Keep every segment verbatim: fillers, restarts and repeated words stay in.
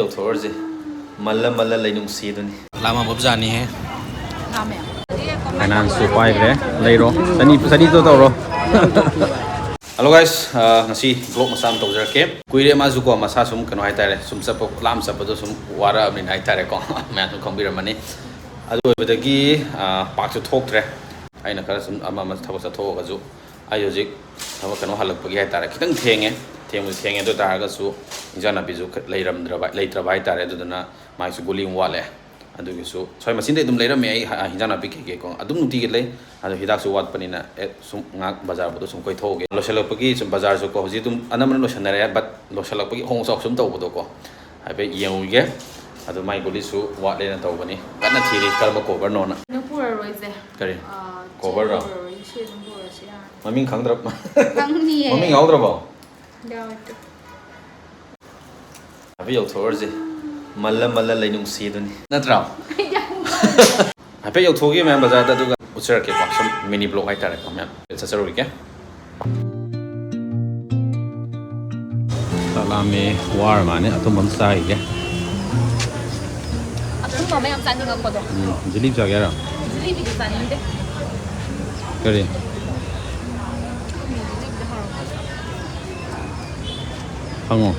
ꯌꯧꯊꯣꯛꯑꯔꯁꯦ꯫ ꯃꯜꯂ ꯃꯜꯂ ꯂꯩꯅꯨꯡꯁꯤꯗꯨꯅꯤ꯫ ꯂꯥꯝꯃꯕꯖꯥꯠꯅꯤꯍꯦ꯫ ꯂꯥꯝꯃꯦ꯫ ꯐꯥꯏꯅꯥꯟꯁꯁꯨ ꯄꯥꯏꯈ꯭ꯔꯦ꯫ ꯂꯩꯔꯣ꯫ ꯆꯅꯤ, ꯆꯅꯤꯗꯣ ꯇꯧꯔꯣ꯫ Hello guys, ꯑ, ꯉꯁꯤ vlog ꯃꯆꯥ ꯑꯃ ꯇꯧꯖꯔꯛꯀꯦ꯫ ꯀꯨꯏꯔꯦ ꯃꯥꯁꯨꯀꯣ, ꯃꯁꯥ ꯁꯨꯝ ꯀꯩꯅꯣ ꯍꯥꯏꯇꯥꯔꯦ, ꯁꯨꯝ ꯆꯠꯄ, ꯂꯥꯝ ꯆꯠꯄꯗꯣ ꯁꯨꯝ ꯋꯥꯔꯛꯑꯕꯅꯤꯅ ꯍꯥꯏꯇꯥꯔꯦꯀꯣ, ꯃꯌꯥꯝꯁꯨ ꯈꯪꯕꯤꯔꯝꯃꯅꯤ꯫ ꯑꯗꯨ ꯑꯣꯏꯕꯗꯒꯤ, ꯑ, ꯄꯥꯛꯁꯨ ꯊꯣꯛꯇ꯭ꯔꯦ꯫ ꯑꯩꯅ ꯈꯔ ꯁꯨꯝ ꯑꯃ ꯑꯃ ꯊꯕꯛ ꯆꯠꯊꯣꯛꯑꯒꯁꯨ, ꯑꯩ ꯍꯧꯖꯤꯛ ꯊꯕꯛ ꯀꯩꯅꯣ ꯍꯜꯂꯛꯄꯒꯤ ꯍꯥꯏꯇꯥꯔꯦ, ꯈꯤꯇꯪ ꯊꯦꯡꯉꯦ꯫ ꯊꯦꯡꯕꯗꯤ ꯊꯦꯡꯉꯦ, ꯑꯗꯨ ꯑꯣꯏ ꯇꯥꯔꯒꯁꯨ ꯏꯟꯖꯥꯡ ꯅꯥꯄꯤꯁꯨ ꯈ-, ꯂꯩꯔꯝꯗ꯭ꯔꯕ, ꯂꯩꯇ꯭ꯔꯕ ꯍꯥꯏꯇꯥꯔꯦ꯫ ꯑꯗꯨꯗꯨꯅ ꯃꯥꯒꯤꯁꯨ ꯒꯨꯂꯤ ꯑꯃꯨꯛ ꯋꯥꯠꯂꯦ꯫ ꯑꯗꯨꯒꯤꯁꯨ, ꯁ꯭ꯋꯥꯏ ꯃꯆꯤꯟꯗ ꯑꯗꯨꯝ ꯂꯩꯔꯝꯃꯦ꯫ ꯑꯩ ꯍ-, ꯍꯤꯟꯖꯥꯡ ꯅꯥꯄꯤ ꯀꯩꯀꯩꯀꯣ ꯑꯗꯨꯝ ꯅꯨꯡꯇꯤꯒꯤ ꯂꯩ꯫ ꯑꯗꯣ ꯍꯤꯗꯥꯛꯁꯨ ꯋꯥꯠꯄꯅꯤꯅ, ꯑꯦ, ꯁꯨꯝ ꯉꯥꯏꯍꯥꯛ ꯕꯖꯥꯔꯕꯨꯗ ꯁꯨꯝ ꯀꯣꯏꯊꯣꯛꯎꯒꯦ꯫ ꯂꯣꯏꯁꯤꯜꯂꯛꯄꯒꯤ ꯁꯨꯝ ꯕꯖꯥꯔꯁꯨꯀꯣ ꯍꯧꯖꯤꯛ ꯑꯗꯨꯝ ꯑꯅꯝꯕꯅ ꯂꯣꯏꯁꯤꯟꯅꯔꯦ, but ꯂꯣꯏꯁꯤꯜꯂꯛꯄꯒꯤ ꯑꯍꯣꯡ ꯑꯆꯥꯎ ꯁꯨꯝ ꯇꯧꯕꯗꯣꯀꯣ, ꯍꯥꯏꯐꯦꯠ ꯌꯦꯡꯉꯨꯒꯦ꯫ ꯑꯗꯣ ꯃꯥꯏ ꯒꯨꯂꯤꯁꯨ ꯋꯥꯠꯂꯦꯅ ꯇꯧꯕꯅꯤ, ꯀꯟꯅ ꯊꯤꯔꯤ ꯀꯔꯝꯕ coverꯅꯣꯅ꯫ ꯅꯪ ꯄꯨꯔꯔꯣꯏꯁꯦ꯫ ꯀꯔꯤ? ꯑꯥ, coverꯔꯣ? ꯆꯦ ꯄꯨꯔꯔꯣꯏ, ꯁꯤ ꯑꯗꯨꯝ ꯄꯨꯔꯁꯤ ꯌꯥꯔꯅꯤ꯫ ꯃꯃꯤꯡ ꯈꯪꯗ꯭ꯔꯕ? ꯈꯪꯅꯤꯌꯦ꯫ ꯃꯃꯤꯡ ꯌꯥꯎꯗ꯭ꯔꯕꯣ? ꯌꯥꯎꯗꯦ꯫ ꯍꯥꯏꯐꯦꯠ ꯌꯧꯊꯣꯛꯎꯔꯁꯦ꯫ ꯃꯜꯂ ꯃꯜꯂ ꯂꯩꯅꯨꯡꯁꯤꯗꯨꯅꯤ꯫ ꯅꯠꯇ꯭ꯔꯣ? ꯍꯥꯏꯐꯦꯠ ꯌꯧꯊꯣꯛꯈꯤꯒꯦ ꯃꯌꯥꯝ ꯕꯖꯥꯔꯗ, ꯑꯗꯨꯒ ꯎꯠꯆꯔꯛꯀꯦꯀꯣ꯫ ꯁꯨꯝ mini vlog ꯍꯥꯏꯇꯥꯔꯦꯀꯣ ꯃꯌꯥꯝ꯫ ꯆꯠꯆꯔꯨꯔꯤꯒꯦ꯫ ꯆꯥꯛ ꯂꯥꯝꯃꯦ, ꯋꯥꯔ ꯃꯥꯅꯦ꯫ ꯑꯊꯨꯝꯕ ꯑꯃ ꯆꯥꯈꯤꯒꯦ꯫ ꯑꯊꯨꯝꯕ ꯑꯃ ꯌꯥꯝ ꯆꯥꯅꯤꯡꯉꯛꯄꯗꯣ꯫ ꯎꯝ, ꯖꯤꯂꯤꯕꯤ ꯆꯥꯒꯦ ꯍꯥꯏꯔꯣ? ꯖꯤꯂꯤꯕꯤꯗꯤ ꯆꯥꯅꯤꯡꯗꯦ꯫ ꯀꯔꯤ? ꯍꯪꯉꯣ꯫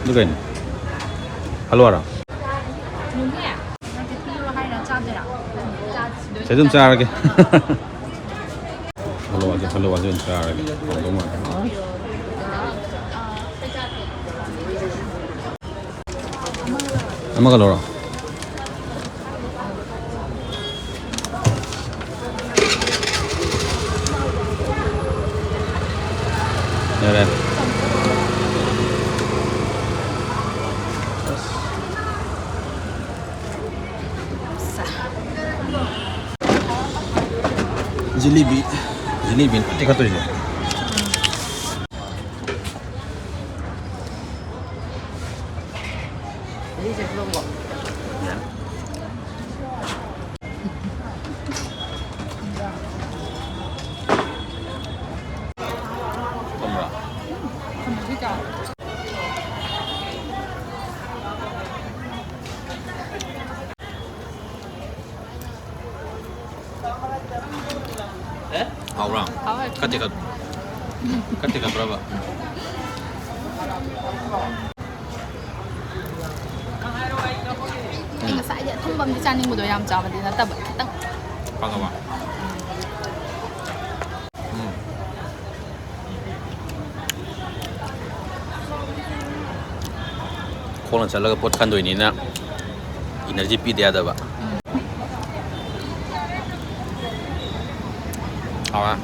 ꯑꯗꯨ ꯀꯩꯅꯣ? ꯍꯜꯋꯥꯔꯣ? ꯅꯨꯃꯤ, ꯅꯪꯁꯦ ꯄꯤꯔꯣ ꯍꯥꯏꯔ ꯆꯥꯗꯣꯏꯔꯥ? ꯆꯥ-, ꯁꯤ ꯑꯗꯨꯝ ꯆꯥꯔꯒꯦ꯫ ꯍꯜꯋꯥꯁꯦ, ꯍꯜꯋꯥꯁꯦ ꯑꯣꯏꯅ ꯆꯥꯔꯒꯦ꯫ ꯍꯥꯎꯗꯧ ꯃꯥꯜꯂꯦ꯫ ꯑꯃꯒ ꯂꯧꯔꯣ꯫ ꯌꯥꯔꯦ꯫ ꯖꯤꯂꯤꯕꯤ, ꯖꯤꯂꯤꯕꯤ ꯇꯤꯛꯈꯠꯇꯣꯏꯁꯦ꯫ ꯊꯨꯝꯕ꯭ꯔꯥ? ꯊꯨꯝꯕꯗꯤ ꯆꯥꯎ꯫ ꯀꯠꯇꯦ ꯀꯠ-, ꯀꯠꯇꯦ ꯀꯠꯄ꯭ꯔꯕ? ꯑꯩ ꯉꯁꯥꯏꯗꯤ ꯑꯊꯨꯝꯕ ꯑꯃꯗꯤ ꯆꯥꯅꯤꯡꯕꯗꯣ, ꯌꯥꯝ ꯆꯥꯕꯗꯤ ꯅꯠꯇꯕ, ꯈꯤꯇꯪ꯫ ꯐꯪꯉꯕ? ꯎꯝ꯫ ꯈꯣꯡꯅ ꯆꯠꯂꯒ ꯄꯣꯠ ꯈꯟꯗꯣꯏꯅꯤꯅ ꯏꯅꯔꯖꯤ ꯄꯤꯗ ꯌꯥꯗꯕ꯫ ꯎꯝ꯫ ꯍꯥꯎꯔꯦ꯫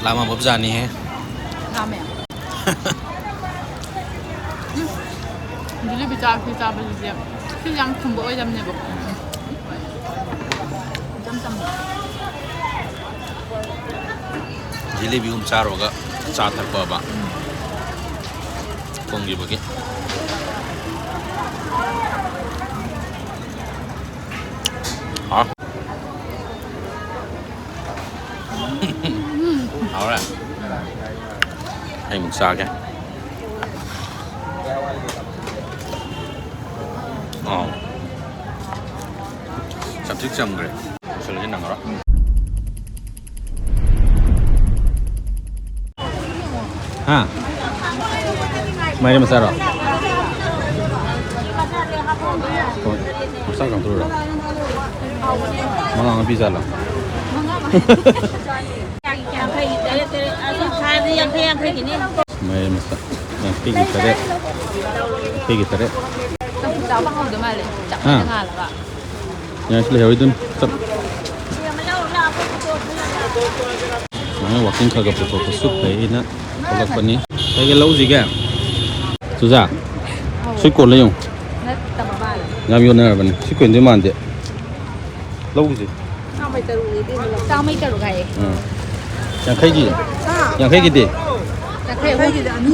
ꯂꯥꯝꯃꯝꯃꯕꯖꯥꯠꯅꯤꯍꯦ꯫ ꯂꯥꯝꯃꯦ꯫ ꯎꯝ꯫ ꯖꯤꯂꯤꯕꯤ ꯆꯥꯕꯁꯤ ꯆꯥꯕꯁꯤꯗꯤ ꯁꯤ ꯌꯥꯝ ꯊꯨꯝꯕ ꯑꯣꯏꯗꯕꯅꯦꯕꯀꯣ꯫ ꯏꯆꯝ ꯆꯝꯕ꯫ ꯖꯤꯂꯤꯕꯤꯒꯨꯝꯕ ꯆꯥꯔꯨꯔꯒ ꯆꯥ ꯊꯛꯄꯕ꯫ ꯊꯣꯡꯈꯤꯕꯒꯤ꯫ ꯍꯥꯎ꯫ ꯍꯥꯎꯔꯦ꯫ ꯑꯩ ꯑꯃꯨꯛ ꯆꯥꯒꯦ꯫ ꯑꯥꯎ꯫ ꯆꯝꯇ꯭ꯔꯤꯛ ꯆꯝꯈ꯭ꯔꯦ꯫ ꯂꯣꯏꯁꯤꯜꯂꯁꯤ ꯅꯪꯉꯔꯣꯏ꯫ ꯍꯥ? ꯃꯥꯏꯔꯦꯟ ꯃꯆꯥꯔꯣ? ꯍꯣꯏ꯫ ꯃꯆꯥ ꯀꯥꯡꯁꯣꯏꯔꯣ? ꯃꯉꯥ ꯃꯉꯥ ꯄꯤꯖꯥꯠꯂꯣ? ꯃꯥꯏꯔꯦꯟ ꯃꯆꯥ꯫ ꯌꯥꯡꯈꯩꯒꯤ ꯇꯔꯦꯠ꯫ ꯌꯥꯡꯈꯩꯒꯤ ꯇꯔꯦꯠ꯫ ꯆꯝꯐꯨꯠ ꯆꯥꯕ ꯍꯥꯎꯗꯧ ꯃꯥꯜꯂꯦ꯫ ꯍꯥ? ꯆꯥꯛꯅ ꯉꯥꯜꯂꯒ꯫ ꯌꯥꯏ, ꯁꯤ ꯂꯩꯍꯧꯔꯤꯗꯨꯅꯤ꯫ ꯆꯞ꯫ ꯁꯨꯃꯥꯏꯅ ꯋꯥꯀꯤꯡ ꯈꯔ ꯈꯔ ꯄꯨꯊꯣꯛꯄꯁꯨ ꯐꯩ ꯍꯥꯏꯅ ꯊꯣꯛꯂꯛꯄꯅꯤ꯫ ꯀꯩꯀꯩ ꯂꯧꯁꯤꯒꯦ? ꯆꯨꯖꯥꯛ? ꯁ꯭ꯋꯤꯠ ꯀꯣꯔꯟ ꯂꯩꯌꯨ꯫ ꯅꯠꯇꯕ ꯃꯥꯜꯂꯦ꯫ ꯌꯥꯝ ꯌꯣꯟꯅꯔꯕꯅꯤ꯫ ꯁ꯭ꯋꯤꯠ ꯀꯣꯔꯟꯗꯤ ꯃꯥꯟꯗꯦ꯫ ꯂꯧꯁꯤ꯫ ꯆꯥꯝꯃꯩ ꯇꯔꯨꯛꯅꯤ ꯏꯕꯦꯝꯃ, ꯂꯧ꯫ ꯆꯥꯝꯃꯩ ꯇꯔꯨꯛ ꯍꯥꯏꯌꯦ꯫ ꯎꯝ꯫ ꯌꯥꯡꯈꯩꯒꯤ? ꯍꯥ? ꯌꯥꯡꯈꯩꯒꯤꯗꯤ? ꯌꯥꯡꯈꯩ ꯑꯍꯨꯝ꯫ ꯌꯥꯡꯈꯩꯒꯤꯗꯤ ꯑꯅꯤ꯫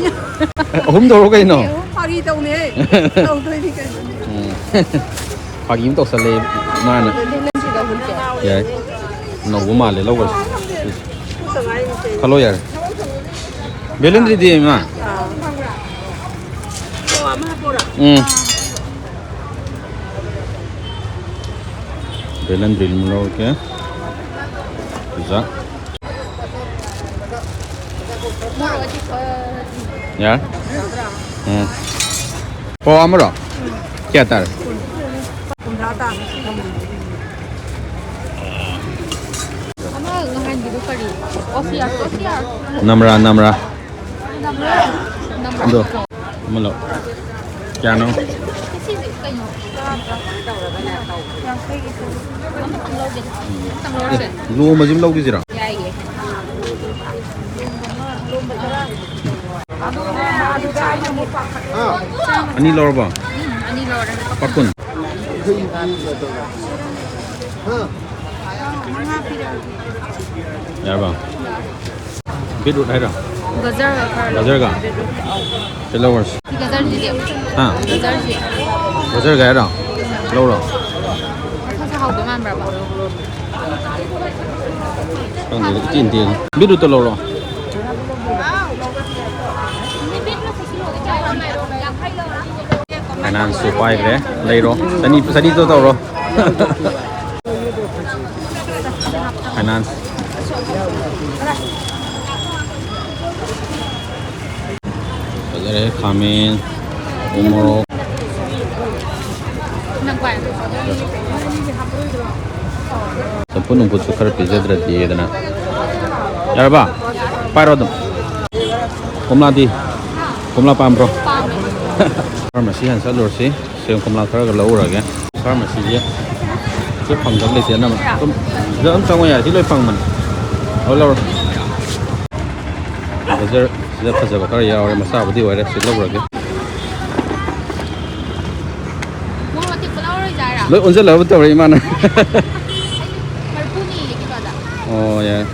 ꯑꯦ, ꯑꯍꯨꯝ ꯇꯧꯔꯣ ꯀꯩꯅꯣ? ꯑꯍꯨꯝ ꯐꯥꯒꯤ ꯇꯧꯅꯦ꯫ ꯇꯧꯗꯣꯏꯅꯤ ꯀꯩꯅꯣꯅꯦ꯫ ꯎꯝ꯫ ꯐꯥꯒꯤ ꯑꯃ ꯇꯧꯁꯜꯂꯦ ꯃꯥꯅ꯫ ꯕꯦꯂꯦꯟꯁꯁꯤꯗ ꯑꯍꯨꯝ ꯀꯌꯥ? ꯌꯥꯏ꯫ ꯑꯅꯧꯕ ꯃꯥꯜꯂꯦ, ꯂꯧꯈ꯭ꯔꯁꯤ꯫ ꯈꯜꯂꯣ ꯌꯥꯔꯦ꯫ ꯕꯦꯂꯦꯟꯗ꯭ꯔꯤꯗꯤ ꯏꯃꯥ? ꯑꯥ꯫ ꯎꯝ꯫ ꯕꯦꯂꯦꯟꯗ꯭ꯔꯤ ꯑꯃ ꯂꯧꯔꯒꯦ꯫ ꯌꯥꯔꯦ꯫ ꯎꯝ꯫ ꯄꯋꯥ ꯑꯃꯔꯣ? ꯀꯌꯥ ꯇꯥꯔꯦ? ꯅꯝꯔꯥ, ꯅꯝꯔꯥ꯫ ꯑꯗꯣ ꯑꯃ ꯂꯧ꯫ ꯀꯌꯥꯅꯣ? ꯁꯤꯁꯦ ꯀꯩꯅꯣ? ꯇꯔꯥ, ꯇꯔꯥ꯫ ꯌꯥꯡꯈꯩꯒꯤ ꯇꯔꯨꯛ꯫ ꯑꯃꯇꯪ ꯂꯧꯒꯦ꯫ ꯑꯃꯇꯪ ꯂꯧꯔꯁꯦ꯫ ꯂꯣꯝꯕꯁꯤꯃ ꯂꯧꯈꯤꯁꯤꯔꯣ? ꯌꯥꯏꯌꯦ꯫ ꯑꯅꯤ ꯂꯧꯔꯕꯣ? ꯎꯝ, ꯑꯅꯤ ꯂꯧꯔꯦ꯫ ꯂꯨꯄꯥ ꯀꯨꯟ꯫ ꯃꯉꯥ ꯄꯤꯔꯛꯑꯒꯦ꯫ ꯌꯥꯔꯕ? ꯕꯤꯠꯔꯨꯠ ꯍꯥꯏꯔꯣ? ꯒꯖꯔꯒ ꯈꯔ ꯂꯧ꯫ ꯒꯖꯔꯒ? ꯕꯤꯠꯔꯨꯠ꯫ ꯁꯤ ꯂꯧꯔꯁꯤ꯫ ꯁꯤ ꯒꯖꯔꯁꯤꯗꯤ? ꯍꯥ? ꯒꯖꯔꯁꯤ꯫ ꯒꯖꯔꯒ ꯍꯥꯏꯔꯣ? ꯂꯧꯔꯣ? ꯃꯁꯛꯁꯦ ꯍꯥꯎꯗꯧ ꯃꯥꯟꯕ꯭ꯔꯕ? ꯈꯪꯗꯦꯗ, ꯏꯇꯦꯟ ꯇꯦꯜꯂꯤ꯫ ꯕꯤꯠꯔꯨꯠꯇꯣ ꯂꯧꯔꯣ꯫ ꯐꯥꯏꯅꯥꯟꯁꯁꯨ ꯄꯥꯏꯈ꯭ꯔꯦ꯫ ꯂꯩꯔꯣ꯫ ꯆꯅꯤ, ꯆꯅꯤꯗꯣ ꯇꯧꯔꯣ꯫ ꯐꯥꯏꯅꯥꯟꯁ꯫ ꯐꯖꯔꯦ, ꯈꯥꯃꯦꯟ, ꯎ ꯃꯣꯔꯣꯛ꯫ ꯆꯝꯐꯨꯠ ꯅꯨꯡꯐꯨꯠꯁꯨ ꯈꯔ ꯄꯤꯖꯗ꯭ꯔꯗꯤꯗꯅ꯫ ꯌꯥꯔꯕ? ꯄꯥꯏꯔꯣ ꯑꯗꯨꯝ꯫ ꯀꯣꯝꯂꯥꯗꯤ? ꯀꯣꯝꯂꯥ ꯄꯥꯝꯕ꯭ꯔꯣ? ꯐꯥꯔꯃꯥꯁꯤ ꯍꯥꯟꯅ ꯆꯠꯂꯨꯔꯁꯤ꯫ ꯁꯦꯝ ꯀꯣꯝꯂꯥ ꯈꯔꯒ ꯂꯧꯔꯨꯔꯒꯦ꯫ ꯐꯥꯔꯃꯥꯁꯤꯁꯦ ꯁꯤ ꯐꯪꯗꯕ ꯂꯩꯇꯦ ꯑꯅꯝꯕ꯫ ꯑꯗꯨꯝ ꯁꯤꯗ ꯑꯗꯨꯝ ꯆꯪꯉꯣ ꯌꯥꯔꯦ꯫ ꯁꯤ ꯂꯣꯏ ꯐꯪꯕꯅꯤ꯫ ꯂꯧꯔꯣ, ꯂꯧꯔꯣ꯫ ꯕꯖꯥꯔ ꯁꯤꯗ ꯐꯖꯕ ꯈꯔ ꯌꯥꯎꯔꯦ꯫ ꯃꯆꯥꯕꯨꯗꯤ ꯑꯣꯏꯔꯦ꯫ ꯁꯤ ꯂꯧꯔꯒꯦ꯫ ꯃꯣꯔꯣꯛ ꯑꯇꯦꯛꯄ ꯂꯧꯔꯣꯏꯁꯦ ꯍꯥꯏꯔꯣ? ꯂꯣꯏ ꯑꯣꯟꯁꯤꯜꯂꯕ ꯇꯧꯔꯦ ꯏꯃꯥꯅ꯫ ꯃꯔꯤꯐꯨꯅꯦꯌꯦ ꯀꯤꯂꯣꯗ꯫ ꯑꯣ, ꯌꯥꯔꯦ꯫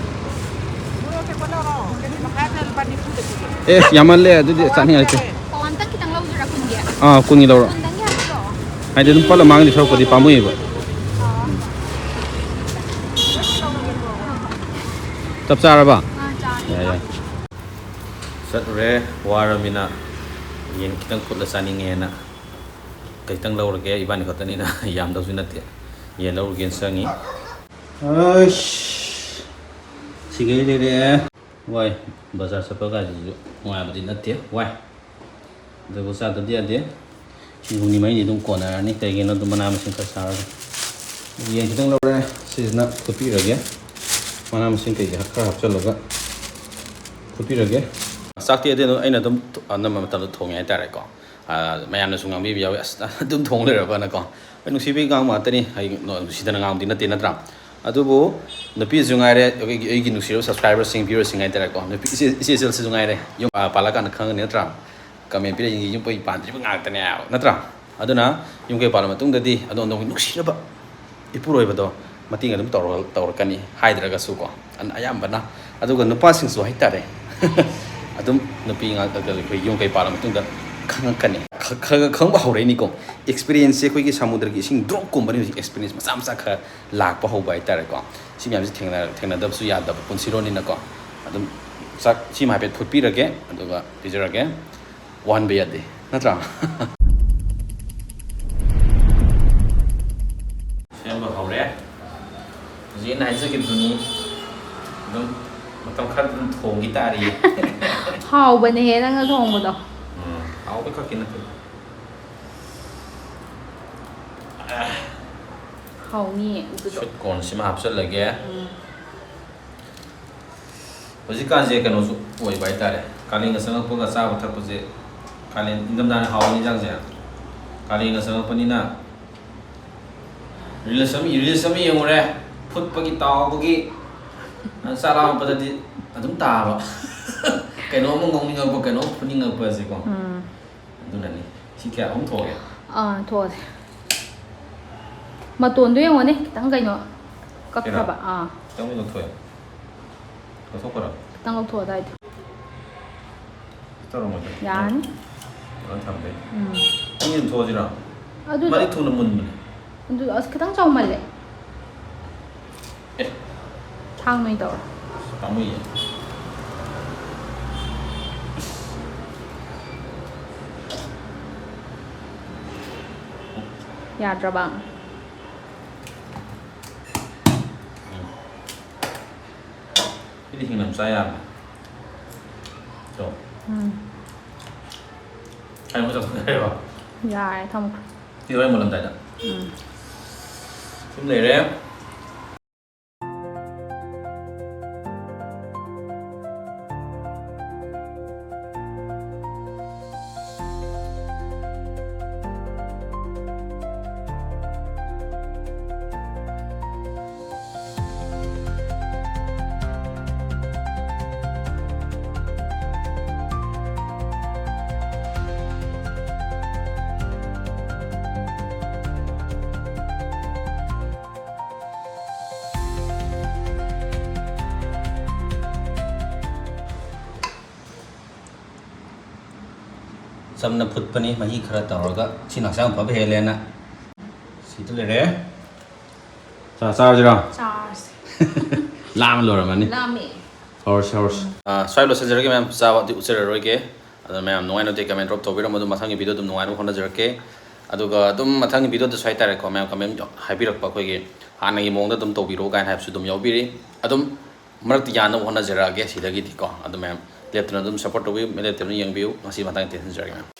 ꯃꯣꯔꯣꯛ ꯑꯇꯦꯛꯄ ꯂꯧꯔꯣ꯫ ꯀꯦꯖꯤ ꯃꯈꯥꯏ ꯑꯃꯗ ꯂꯨꯄꯥ ꯅꯤꯐꯨꯗ ꯄꯤꯒꯦ꯫ ꯑꯦ, ꯌꯥꯝꯃꯜꯂꯦ ꯑꯗꯨꯗꯤ ꯆꯥꯅꯤꯡꯉꯥꯏ ꯂꯩꯇꯦ꯫ ꯄꯋꯥ ꯑꯝꯇꯪ ꯈꯤꯇꯪ ꯂꯧꯁꯤꯔꯥ ꯀꯨꯟꯒꯤ? ꯑꯥ, ꯀꯨꯟꯒꯤ ꯂꯧꯔꯣ꯫ ꯀꯨꯟꯗꯪꯒꯤ ꯍꯥꯏꯕꯤꯔꯛꯑꯣ꯫ ꯍꯥꯏꯗꯤ ꯑꯗꯨꯝ ꯄꯠꯂ ꯃꯥꯡꯗꯣꯏ ꯁꯔꯨꯛꯄꯨꯗꯤ ꯄꯥꯝꯃꯨꯏꯕ꯫ ꯑꯥ꯫ ꯆꯞ ꯆꯥꯔꯕ? ꯑꯥ, ꯆꯥꯔꯦ꯫ ꯌꯥꯏ, ꯌꯥꯏ꯫ ꯆꯠꯂꯨꯔꯦ, ꯋꯥꯔꯃꯤꯅ ꯌꯦꯟ ꯈꯤꯇꯪ ꯐꯨꯠꯂ ꯆꯥꯅꯤꯡꯉꯦꯅ ꯈꯤꯇꯪ ꯂꯧꯔꯒꯦ꯫ ꯏꯕꯥꯅꯤ ꯈꯛꯇꯅꯤꯅ ꯌꯥꯝꯗꯧꯁꯨ ꯅꯠꯇꯦ꯫ ꯌꯦꯟ ꯂꯧꯔꯨꯒꯦꯅ ꯆꯪꯉꯤ꯫ ꯑꯩꯁ, ꯁꯤꯈꯩ ꯂꯩꯔꯛꯑꯦ꯫ ꯋꯥꯏ, ꯕꯖꯥꯔ ꯆꯠꯄ ꯀꯥꯏꯁꯤꯁꯨ ꯅꯨꯡꯉꯥꯏꯕꯗꯤ ꯅꯠꯇꯦ, ꯋꯥꯏ꯫ ꯑꯗꯨꯕꯨ ꯆꯥꯗꯕꯗꯤ ꯌꯥꯗꯦ꯫ ꯁꯤꯡ ꯍꯨꯝꯅꯤ ꯃꯔꯤꯅꯤ ꯑꯗꯨꯝ ꯀꯣꯟꯅꯔꯅꯤ, ꯀꯩꯒꯤꯅꯣ ꯑꯗꯨꯝ ꯃꯅꯥ ꯃꯁꯤꯡ ꯈꯔ ꯆꯥꯔꯒ꯫ ꯌꯦꯟ ꯈꯤꯇꯪ ꯂꯧꯔꯦ, ꯁꯤꯁꯤꯅ ꯐꯨꯠꯄꯤꯔꯒꯦ꯫ ꯃꯅꯥ ꯃꯁꯤꯡ ꯀꯩꯀꯩ ꯈꯔ ꯍꯥꯞꯆꯤꯜꯂꯒ ꯐꯨꯠꯄꯤꯔꯒꯦ꯫ ꯆꯥꯛꯇꯤ ꯑꯗꯨ ꯑꯩꯅ ꯑꯗꯨꯝ ꯑꯅꯝꯕ ꯃꯇꯝꯗ ꯊꯣꯡꯉꯦ ꯍꯥꯏꯇꯥꯔꯦꯀꯣ꯫ ꯑꯥ, ꯃꯌꯥꯝꯅꯁꯨ ꯉꯥꯡꯕꯤꯕ ꯌꯥꯎꯋꯤ, "ꯑꯁ, ꯑꯗꯨꯝ ꯊꯣꯡ ꯂꯩꯔꯕꯅꯀꯣ?" ꯍꯣꯏ, ꯅꯨꯡꯁꯤꯕꯒꯤ ꯉꯥꯡꯕ ꯉꯥꯛꯇꯅꯤ, ꯑꯩ ꯅꯣ-, ꯅꯨꯡꯁꯤꯗꯅ ꯉꯥꯡꯕꯗꯤ ꯅꯠꯇꯦ, ꯅꯠꯇ꯭ꯔꯥ? ꯑꯗꯨꯕꯨ ꯅꯨꯄꯤꯁꯨ ꯉꯥꯏꯔꯦ, ꯑꯩꯒꯤ, ꯑꯩꯒꯤ ꯅꯨꯡꯁꯤꯔꯕ subscriberꯁꯤꯡ, viewerꯁꯤꯡ ꯍꯥꯏꯇꯥꯔꯦꯀꯣ, ꯅꯨꯄꯤ ꯏꯆꯦ, ꯏꯆꯦ ꯏꯆꯜꯁꯤꯁꯨ ꯉꯥꯏꯔꯦ, ꯌꯨꯝ, ꯑꯥ, ꯄꯥꯜꯂꯀꯥꯟꯗ ꯈꯪꯒꯅꯤ, ꯅꯠꯇ꯭ꯔꯥ? Comment ꯄꯤꯔꯛꯏꯁꯤꯡꯁꯤ ꯌꯨꯝ ꯀꯩ ꯄꯥꯟꯗ꯭ꯔꯤꯕ ꯉꯥꯛꯇꯅꯦ ꯍꯥꯏꯕ, ꯅꯠꯇ꯭ꯔꯥ? ꯑꯗꯨꯅ ꯌꯨꯝ ꯀꯩ ꯄꯥꯜꯂ ꯃꯇꯨꯡꯗꯗꯤ ꯑꯗꯣꯝ ꯑꯗꯣꯝꯒꯤ ꯅꯨꯡꯁꯤꯔꯕ ꯏꯄꯨꯔꯣꯏꯕꯗꯣ ꯃꯇꯦꯡ ꯑꯗꯨꯝ ꯇꯧꯔ-, ꯇꯧꯔꯛꯀꯅꯤ ꯍꯥꯏꯗ꯭ꯔꯒꯁꯨꯀꯣ, ꯑꯟ-, ꯑꯌꯥꯝꯕꯅ꯫ ꯑꯗꯨꯒ ꯅꯨꯄꯥꯁꯤꯡꯁꯨ ꯍꯥꯏꯇꯥꯔꯦ, ꯑꯗꯨꯝ ꯅꯨꯄꯤ ꯉꯥꯛ-, ꯑꯩꯈꯣꯏ ꯌꯨꯝ ꯀꯩ ꯄꯥꯜꯂ ꯃꯇꯨꯡꯗ ꯈꯪꯉꯛꯀꯅꯤ꯫ ꯈ-, ꯈ-, ꯈꯪꯕ ꯍꯧꯔꯛꯏꯅꯤꯀꯣ꯫ Experienceꯁꯦ ꯑꯩꯈꯣꯏꯒꯤ ꯁꯃꯨꯗ꯭ꯔꯒꯤ ꯏꯁꯤꯡ dropꯀꯨꯝꯕꯅꯤ ꯍꯧꯖꯤꯛ experience ꯃꯆꯥ ꯃꯆꯥ ꯈꯔ ꯂꯥꯛꯄ ꯍꯧꯕ ꯍꯥꯏꯇꯥꯔꯦꯀꯣ꯫ ꯁꯤ ꯃꯌꯥꯝꯁꯦ ꯊꯦꯡꯅ-, ꯊꯦꯡꯅꯗꯕꯁꯨ ꯌꯥꯗꯕ ꯄꯨꯟꯁꯤꯔꯣꯜꯅꯤꯅꯀꯣ꯫ ꯑꯗꯨꯝ ꯆꯥꯛ ꯁꯤꯃ ꯍꯥꯏꯐꯦꯠ ꯐꯨꯠꯄꯤꯔꯒꯦ, ꯑꯗꯨꯒ ꯄꯤꯖꯔꯒꯦ꯫ ꯋꯥꯍꯟꯕ ꯌꯥꯗꯦ, ꯅꯠꯇ꯭ꯔꯥ? ꯁꯦꯝꯕ ꯍꯧꯔꯦ꯫ ꯍꯧꯖꯤꯛ ꯑꯩꯅ ꯍꯥꯏꯖꯈꯤꯕꯗꯨꯅꯤ, ꯑꯗꯨꯝ ꯃꯇꯝ ꯈꯔ ꯑꯗꯨꯝ ꯊꯣꯡꯈꯤ ꯇꯥꯔꯤ꯫ ꯍꯥꯎꯕꯅꯦꯍꯦ, ꯅꯪꯅ ꯊꯣꯡꯕꯗꯣ꯫ ꯎꯝ, ꯍꯥꯎꯕ ꯈꯛꯀꯤ ꯅꯠꯇꯦ꯫ ꯍꯥꯎꯅꯤꯌꯦ ꯑꯗꯨꯗꯣ꯫ Sweet cornꯁꯤꯃ ꯍꯥꯞꯆꯜꯂꯒꯦ꯫ ꯎꯝ꯫ ꯍꯧꯖꯤꯛꯀꯥꯟꯁꯦ ꯀꯩꯅꯣꯁꯨ ꯑꯣꯏꯕ ꯍꯥꯏꯇꯥꯔꯦ, ꯀꯥꯂꯦꯟꯒ ꯆꯪꯉꯛꯄꯒ ꯆꯥꯕ ꯊꯛꯄꯁꯦ, ꯀꯥꯂꯦꯟ, ꯏꯪꯊꯝꯊꯥꯅ ꯍꯥꯎꯕ ꯏꯟꯖꯥꯡꯁꯦ, ꯀꯥꯂꯦꯟꯒ ꯆꯪꯉꯛꯄꯅꯤꯅ reels ꯑꯃ, reels ꯑꯃ ꯌꯦꯡꯉꯨꯔꯦ, ꯐꯨꯠꯄꯒꯤ ꯇꯥꯎꯕꯒꯤ, ꯆꯥꯛ ꯂꯥꯝꯃꯛꯄꯗꯗꯤ ꯑꯗꯨꯝ ꯇꯥꯕ꯫ ꯀꯩꯅꯣꯝ ꯉꯧꯅꯤꯡꯉꯛꯄ, ꯀꯩꯅꯣꯝ ꯐꯨꯠꯅꯤꯡꯉꯛꯄꯁꯦꯀꯣ꯫ ꯎꯝ꯫ ꯑꯗꯨꯅꯅꯤ꯫ ꯁꯤ ꯀꯌꯥ ꯑꯍꯨꯝ ꯊꯣꯛꯑꯒꯦ? ꯑꯥ, ꯊꯣꯛꯑꯁꯦ꯫ ꯃꯇꯣꯟꯗꯣ ꯌꯦꯡꯉꯣꯅꯦ, ꯈꯤꯇꯪ ꯀꯩꯅꯣ ꯀꯛꯈ꯭ꯔꯕ꯫ ꯀꯩꯅꯣ? ꯑꯥ꯫ ꯈꯤꯇꯪ ꯂꯧꯊꯣꯛꯑꯦ꯫ ꯂꯧꯊꯣꯛꯈ꯭ꯔꯣ꯫ ꯈꯤꯇꯪ ꯂꯧꯊꯣꯛꯑꯣ ꯑꯗꯥꯏꯗꯣ꯫ ꯇꯧꯔꯝꯃꯣꯏꯗ꯫ ꯌꯥꯔꯅꯤ꯫ ꯐꯖꯅ ꯊꯝꯕꯩ꯫ ꯎꯝ꯫ ꯑꯅꯤ ꯑꯗꯨꯝ ꯊꯣꯛꯑꯁꯤꯔꯣ? ꯑꯗꯨꯗꯣ ꯃꯥꯗꯤ ꯊꯨꯅ ꯃꯨꯟꯕꯅꯦ꯫ ꯑꯗꯨ ꯑꯁ ꯈꯤꯇꯪ ꯆꯥꯎꯃꯜꯂꯦ꯫ ꯑꯦ꯫ ꯊꯥꯡ ꯅꯣꯏ ꯇꯧꯔꯣ꯫ ꯄꯥꯝꯃꯨꯏꯌꯦ꯫ ꯌꯥꯗ꯭ꯔꯕ? ꯎꯝ꯫ ꯍꯤꯡꯅ ꯑꯗꯨꯝ ꯆꯥ ꯌꯥꯕꯅꯦ꯫ ꯇꯣ꯫ ꯎꯝ꯫ ꯑꯩ ꯑꯃꯨꯛ ꯆꯠꯊꯣꯛꯈ꯭ꯔꯦꯕ꯫ ꯌꯥꯔꯦ, ꯊꯝꯈ꯭ꯔꯣ꯫ ꯁꯤ ꯍꯣꯔꯦꯟ ꯃꯨꯜꯂꯝꯗꯥꯏꯗ꯫ ꯎꯝ꯫ ꯁꯨꯝ ꯂꯩꯔꯦ꯫ ꯆꯝꯅ ꯐꯨꯠꯄꯅꯤ, ꯃꯍꯤ ꯈꯔ ꯇꯧꯔꯒ꯫ ꯁꯤꯅ ꯍꯛꯆꯥꯡ ꯐꯕ ꯍꯦꯜꯂꯦꯅ꯫ ꯁꯤꯗ ꯂꯩꯔꯦ꯫ ꯆꯥ ꯆꯥꯔꯁꯤꯔꯣ? ꯆꯥꯔꯁꯦ꯫ ꯂꯥꯝ ꯂꯣꯏꯔꯝꯃꯅꯤ꯫ ꯂꯥꯝꯃꯦ꯫ ꯍꯧꯔꯁꯤ, ꯍꯧꯔꯁꯤ꯫ ꯑ, ꯁ꯭ꯋꯥꯏ ꯂꯣꯏꯁꯤꯟꯖꯔꯒꯦ ꯃꯌꯥꯝ, ꯆꯥꯕꯗꯤ ꯎꯠꯆꯔꯔꯣꯏꯒꯦ꯫ ꯑꯗꯣ ꯃꯌꯥꯝ ꯅꯨꯡꯉꯥꯏ ꯅꯨꯡꯉꯥꯏꯇꯦ comment drop ꯇꯧꯕꯤꯔꯝꯃꯣ, ꯑꯗꯨꯝ ꯃꯊꯪꯒꯤ video ꯑꯗꯨꯝ ꯅꯨꯡꯉꯥꯏꯅꯕ ꯍꯣꯠꯅꯖꯔꯛꯀꯦ꯫ ꯑꯗꯨꯒ ꯑꯗꯨꯝ ꯃꯊꯪꯒꯤ video ꯗꯁꯨ ꯍꯥꯏꯇꯥꯔꯦꯀꯣ, ꯃꯌꯥꯝ comment ꯍꯥꯏꯕꯤꯔꯛꯄ ꯑꯩꯈꯣꯏꯒꯤ ꯍꯥꯟꯅꯒꯤ ꯃꯑꯣꯡꯗ ꯑꯗꯨꯝ ꯇꯧꯕꯤꯔꯛꯑꯣ ꯀꯥꯏꯅ ꯍꯥꯏꯕꯁꯨ ꯑꯗꯨꯝ ꯌꯥꯎꯕꯤꯔꯤ꯫ ꯑꯗꯨꯝ ꯃꯔꯛꯇ ꯌꯥꯅꯕ ꯍꯣꯠꯅꯖꯔꯛꯑꯒꯦ ꯁꯤꯗꯒꯤꯗꯤꯀꯣ꯫ ꯑꯗꯨ ꯃꯌꯥꯝ ꯂꯦꯞꯇꯅ ꯑꯗꯨꯝ support ꯇꯧꯕꯤꯌꯨ, ꯂꯦꯞꯇꯅ ꯌꯦꯡꯕꯤꯌꯨ꯫ ꯉꯁꯤ ꯃꯇꯥꯡ ꯇꯦꯟꯁꯤꯟꯖꯔꯒꯦ ꯃꯌꯥꯝ꯫